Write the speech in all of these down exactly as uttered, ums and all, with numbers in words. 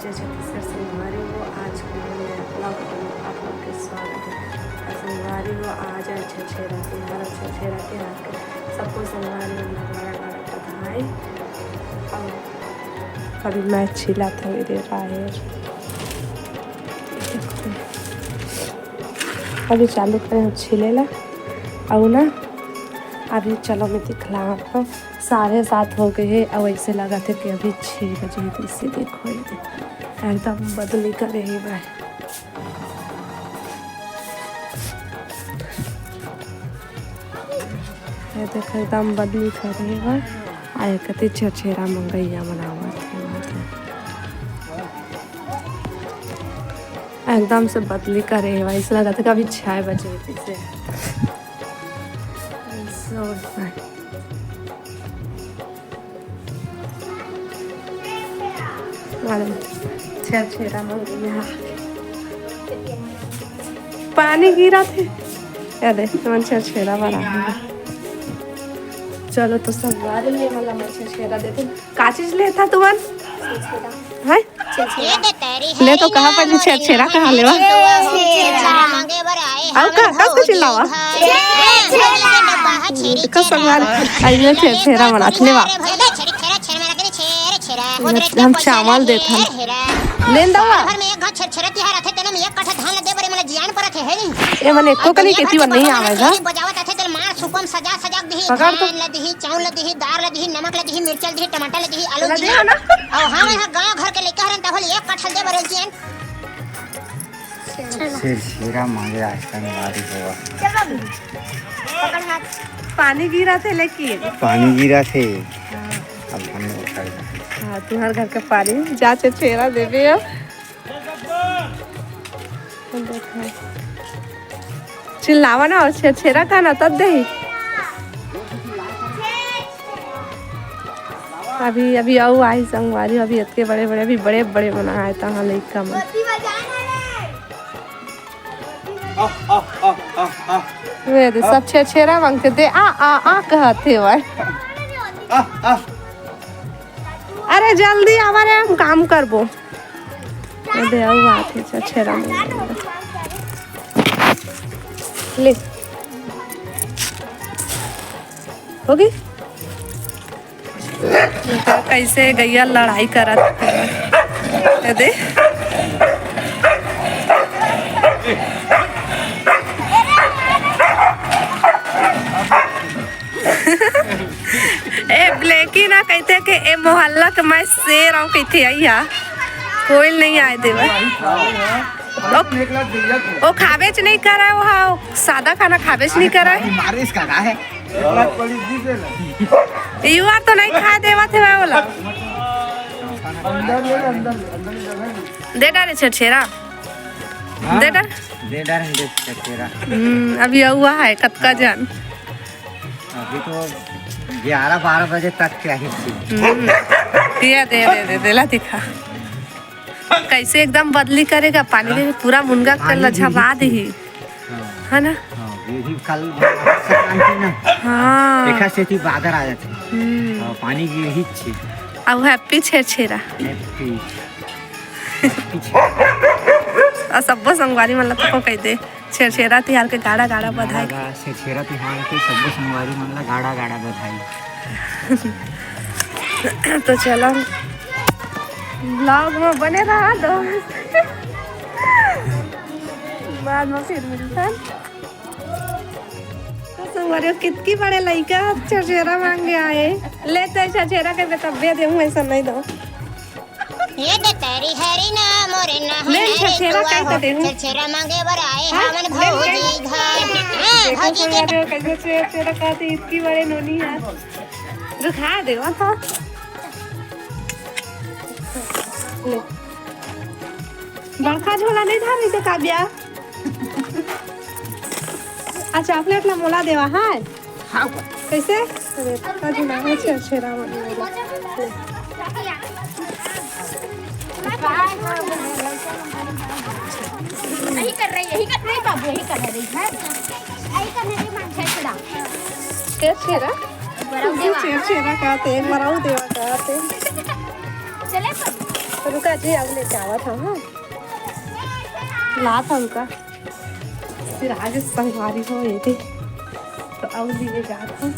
जय छत्तीसगढ़ संगवारी हो, आज के मेरे vlog में आप लोग के स्वागत है। और संगवारी हो, आज है छेरछेरा तिहार, और छेरछेरा तिहार के सबको संगवारी हो, बड़ा बड़ा बधाई। और अभी मैं छिला था मेरे राहेर, अभी चालू करे हम छिले ला। और ना, अभी चलो मैं दिखला आपको, साढ़े सात हो गए है और ऐसे लगा थे कि अभी छः बजे। इसे देखो, ये देखो, एकदम बदली करे है भाई। ये देखो, एकदम बदली करे है भाई। आए कति छेरछेरा मंगैया मनावत है। एकदम से बदली करे है भाई, ऐसा लगा था कि अभी छः बजे जैसे। So, छेरछेरा मंगैया। पानी गिरा थे, ये दे, तुमन छेरछेरा बना। चलो तो संगवारी, ये वाला मैं छेरछेरा देते। का चीज लेता तुमन? है? ले तो कहाँ पर छेरछेरा कहाँ लेवा? और का, कस को चिल्लावा? देखो संगवारी, आज मैं छेरछेरा बनात लेवा। हम चावल देत हन। लेन दवा। घर में एक घर छेरछेरा तिहार आथे, तेने में एक कट्ठा धान ल दे बरे मन ल जियान परत हे, है नहीं? ए मन एको कनी केती बर नहीं आवे गा। बजावत आथे, तेल मार सुपम सजा सजा दिही, पकड़ तो। धान ल दिही, चाउर ल दिही, दार ल दिही, नमक ल दिही, मिर्चा ल दिही, टमाटर ल दिही, आलू ल दिही। दिही ना। अउ हम यहाँ गाँव घर के लइका हरन, तभल एक कट्ठा दे बरे जियान। छेरछेरा मांगे आज तक वारी होवा। पानी गिरा थे लेकिन। पानी गिरा थे। हाँ। अब हम लोग उठा लेंगे। हाँ, तुम्हारे घर का पानी जा छेरछेरा देबे अब। चिल्लावा ना, और छेरछेरा का ना तब दही। अभी, अभी अउ आही संगवारी, अभी इतके बड़े बड़े, अभी बड़े बड़े बना आए तहाँ लइका मन। वे दे, सब छेरछेरा मांगथे, दे आ आ आ कहत हे भाई। अरे जल्दी आवा रे, हम काम करबो। ये दे, अउ आथे छेरछेरा मांगे। ले। होगे? कैसे गैया लड़ाई करत हे। ये दे। ए ब्लैकी ना कहते कि ए मोहल्ला के मैं शेर हूँ कहते, अइया कोई नहीं आए देवा। ओ, ओ खाबेच नहीं करे, वो हा, सादा खाना खाबेच नहीं करे। मारे इसका का है? यू आर तो नहीं खाए देवा थे मैं बोला। दे डारे छेरछेरा। हाँ, दे डार। दे डार, दे छेरछेरा। हम्म, अभी हुआ है कतका जन। अभी तो ग्यारह बारह बजे तक चाहिए। हम्म, ये दे, दे, दे, देला दिखा। कैसे एकदम बदली करेगा, पानी हाँ? दे पूरा मुनगा कर पानी लझा गिरी बाद थी। ही। हाँ। है ना? हाँ, ये भी कल संक्रांति ना। हाँ। देखा सेती बादर आ जाते हैं। हम्म। हाँ, पानी गिरी ही छे। अब happy छेरछेरा। Happy। Happy छे। और सब्बो संगवारी मन ला तो कह दे। छेरछेरा तिहार के गाड़ा गाड़ा बधाई। गाड़ा गाड़ा छेरछेरा तिहार के सब्बो संगवारी मन ला गाड़ा गाड़ा बधाई। तो चलो vlog में बने रहा दो। बाद में फिर मिलथन। तो संगवारी हो, कितकी बड़े लइका छेरछेरा मांगे आए। ले तो छेरछेरा के बेटा बे देहूं, ऐसा नहीं दो। ये दे तेरी हरी ना मोरे ना ले, हरी छेरछेरा दुआ कई हो। तो देहूं। छेरछेरा मांगे बर आए हाँ? हमन ले, ले। भौजी घर। हाँ, देखो भौजी के संगवारी हो, कैसे छेरछेरा खाते, इतकी बड़े नोनी है। रुखा दे, वो तो। ले। बड़का झोला नहीं धरे से काव्या। आ chocolate ला मोला देवा, हाँ? हाँ। कैसे? अरे, इतना दिन आ गए, छेरछेरा बने वाला। यही कर रही, यही कर रही बाबू, यही कर रही है। यही कर रही है, छेरछेरा। छेरछेरा? मराऊ देवा। छेरछेरा कहते, मराऊ देवा कहते। चले पर। रुका, अरे, अब लेके आवत हव, हाँ? लात हव का? फिर आगे संगवारी हो ये दे, तो अब लिए जात हव।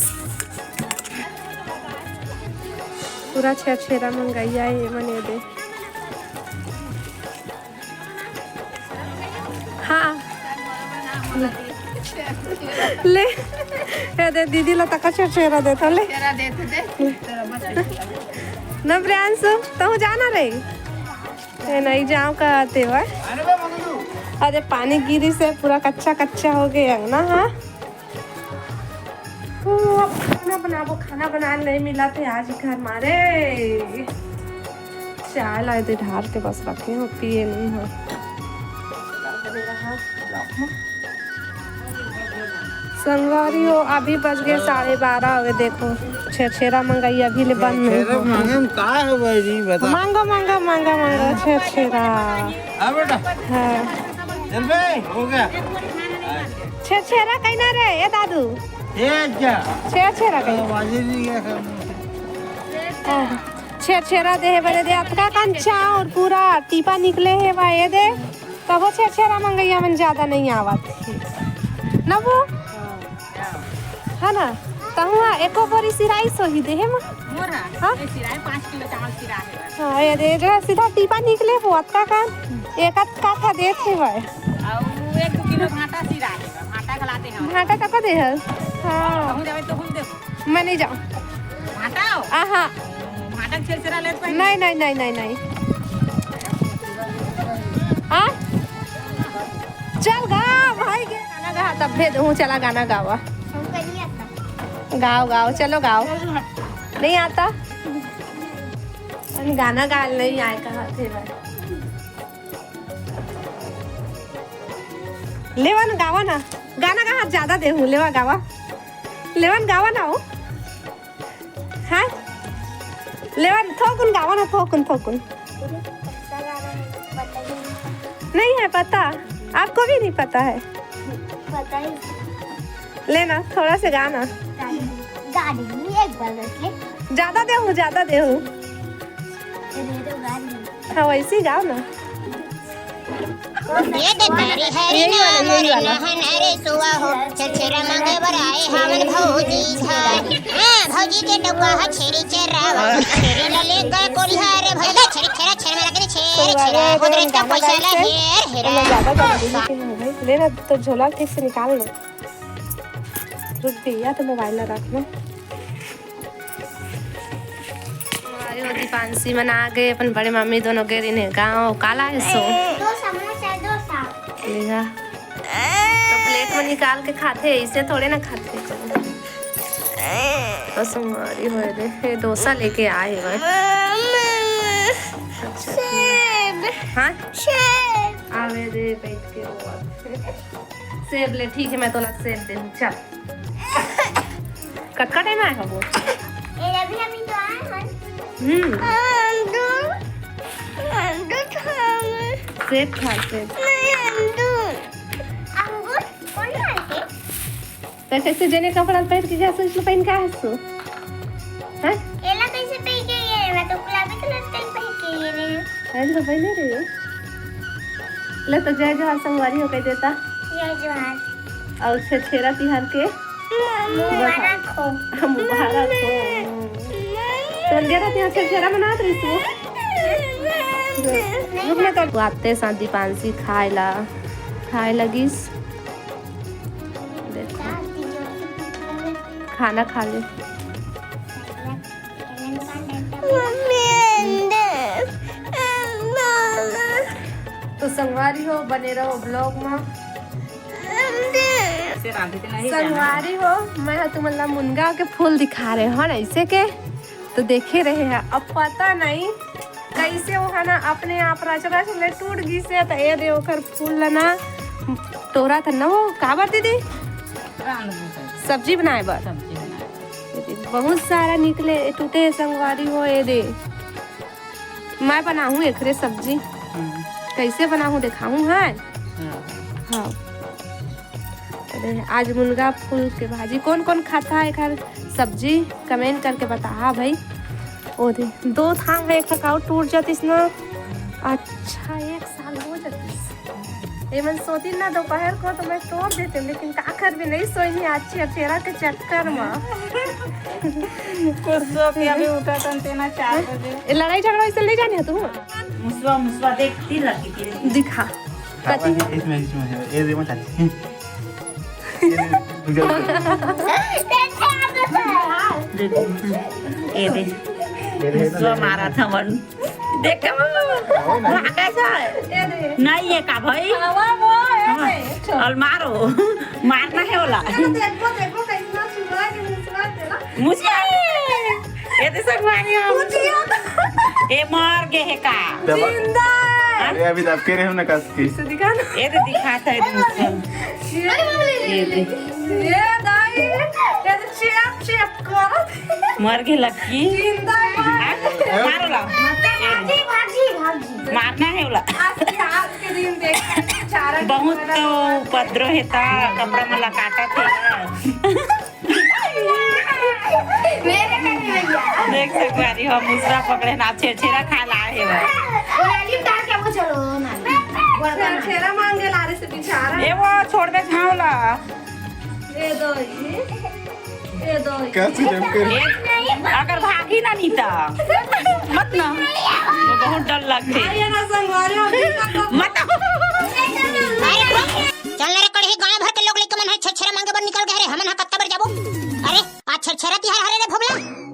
पूरा छेरछेरा मंगइया हे मन ये दे। हाँ। ले, ये दे दीदी ला तका छेरछेरा देत हव, ले। छेरछेरा देत दे। ना प्रियांशु, तहूँ जाना रे। ए, नहीं जाव कहत हे। अरे पानी गिरिस हे, पूरा कच्चा कच्चा हो गे अंगना, हाँ। ओ, अब खाना बनाबो, खाना बनाए नहीं मिलत हे आज घर मारे। चाय लाए दे ढार के बस रखे हव, पिए नहीं हव। संगवारी हो, अभी बज गे साढ़े बारह। अबे देखो, छेरछेरा मंगई अभी ले बंद नहीं छेरछेरा हो। मांगे में का हवय जी, बता। मांगो, मांगो, मांगो, मांगो, छेरछेरा। हाँ बेटा। हाँ। चल बे, हो गया। छेरछेरा कहिना रे, ए दादू? ए जा। छेरछेरा कहिना। आवाजे नहीं गया कर। हाँ। छेरछेरा देहे बने दे, अतका कंचा और पूरा टीपा निकले हे बा, ये दे। तभो छेरछेरा मंगइया मन ज्यादा नहीं आवत हे। न वो? है ना? तहुआ एको बोरी सिराई सोही देहे म? मोर हा? हाँ? ये सिराई पाँच किलो चावल सिरा हे बा। हाँ, ये दे, जो है सीधा टीपा निकले, वो अतका का, एक अतका था देत हे बा। अउ एक दो किलो भाटा सिरा हे बा, भाटा खलाते हैं। भाटा तक दे हल? हाँ। कहूँ जावे तो हम देबो। मैं नहीं जाऊँ। भाटा हो? आहा। भाटा के छेरछेरा लेत पहले। नहीं, नहीं, नहीं, नहीं, नहीं। हाँ? चल गा भाई के गाना गा, तब भेज हूँ, चला गाना गावा। हमको नहीं आता। गाओ, गाओ, चलो गाओ। नहीं आता? अरे गाना गाल नहीं आए कहा थे भाई। लेवा न गावा ना, गाना गा, हाथ ज्यादा दे हूँ, लेवा गावा, लेवा न गावा ना हो। हाँ, लेवा न, थोकुन गावा ना, थोकुन, थोकुन। नहीं है पता, आपको भी नहीं पता है? पता ही। लेना, थोड़ा से गाना। गाड़ी, गाड़ी, एक बार बस ले। ज्यादा दे हूँ, ज्यादा दे हूँ। ये दे दो गाड़ी। हाँ, वैसे ही गाओ ना। ये दे तारी हरी यही वाला, नाम यही रे वाला। नहन रे सुआ हो, छेरछेरा मांगे बर आए हमन भौजी घर। हाँ, भौजी के डब्बा ह छेरी चरावा, छेरी ला ले गए कोरिया रे भैया, छेरी छेरा छेर में लगे छेर छेरा, हो दरेज का पैसा ला हेर हेरा। ज्यादा कर दी लेकिन हो गई। लेना तो झोला ठीक से निकाल लो। रुक भैया, तो मोबाइल ला रख ना। अरे वो दीपांशी मन आ गए, अपन बड़े मम्मी दोनों गे रहिन हे गाँव। काला है सो? दो समोसा, दो सा। लेगा। तो प्लेट में निकाल के खाथे, इसे थोड़े ना खाथे। तो संगवारी हो दे, ये डोसा लेके आए हुए। अच्छा, अच्छा। हाँ? आवे दे, बैठ के रोवा। सेब ले, ठीक है, मैं तोला सेब दे हूँ, चल। कतका टाइम आए हबो? ए, अभी, अभी तो आए हन। हम्म। आंदू, आंदू खावे। सेब खा, सेब। नहीं, आंदू। अंगूर? कौन खाए थे? तो कैसे जेने कपड़ा पहन के गया, सोच लो, पहन के आए सो? हैं? एला कैसे पहन के गए? मैं तो गुलाबी कलर के पहन के गए रे। पहन तो पहने रे। ले तो जय जोहार संगवारी हो कह देता। जय जोहार। अउ छेरछेरा तिहार के मुबारक हो। मुबारक हो। तो लगे रहते हैं, छेरछेरा मनात रही तू। रुक ना, तो आते साथ दीपांशी खाए ला, खाए लगिस। देखो, खाना खा ले। तो संगवारी हो, बने रहो vlog में। संगवारी हो, मैं ह तुमन ला मुनगा के फूल दिखा रहे हो ना, ऐसे के तो देखे रहे हैं। अब पता नहीं कैसे वो है ना, अपने आप रच रच ले टूट गिस हे, तो ये दे ओकर फूल ला ना तोरा था ना, वो काबर दीदी? सब्जी बनाए बर। सब्जी बनाए बर। ये दे, बहुत सारा निकले, टूटे हे संगवारी हो, ये दे। मैं बनाहूँ एकरे सब्जी। हम्म। कैसे बनाहूँ देखाहूँ, हाँ? हाँ। हाँ। अरे, आज मुनगा फूल के भाजी। कौन कौन खाता है एकर सब्जी, comment करके बताहा भाई। ओ दे, दो थान है, एक ठा काऊ टूट जातिस ना। अच्छा, एक साल हो जातिस। एमन सोतिन ना दोपहर को तो मैं तोड़ देते, लेकिन काकर भी नहीं सोई नहीं आज छेरछेरा के चक्कर में। कुछ सो के अभी उठा तन तेना चार बजे। ए, लड़ाई झगड़ा वैसे नहीं जाने तू? मुसवा, मुसवा देख, तीन लड़की, तीन। दिखा। कति? इसमें, इसमें है। ये दे मत चाची। ये दे, गुजर। देख, ये दे। ये दे, मुसवा मारा था मन। देख के वो भागे से। ये दे। नहीं है का भाई? हवा वो है। हाँ। चल। और मारो। मारना है बोला। चलो, देखो, देखो, कैसे ना सुना के मुसवा दे ना। मुसवा। ये दे संगवारी हो। ए, मर गे हे का? दबा। जिंदा है। हाँ? अरे, अभी दबके रहे हो ना कस के। इसे दिखा ना। ये दे दिखाता है तुमको। ये, ये दे। ये दाई, ये तो चेप चेप करत। मर गे लक्की। जिंदा है। हाँ? मारो ला। भागी, भागी, भागी। मारना है बोला। आज के, आज के दिन देख, चारा बहुत तो उपद्रव है ता, कपड़ा मला काटा थे। मेरे नहीं भैया। देख सकवारी हो, मुसरा पकड़े ना, छेरछेरा खा ला हे वो। नाली उतार के वो चलो ना। छेरछेरा मांगे ला रे से बेचारा। ए वो छोड़ दे झावला। ए दो ये। ए दो ये। कैसे जम कर? ए, अगर भागी ना नीता। मत ना। वो बहुत डर लगते। आइए ना संगवारी हो, अभी तक तो मत। चल रे कड़ही, गांव भर के लोग लइका मन ह छेरछेरा मांगे बर निकल गए रे, हमन ह कत्ता बर जाबो? अरे, आज छेरछेरा तिहार हरे रे भोबला।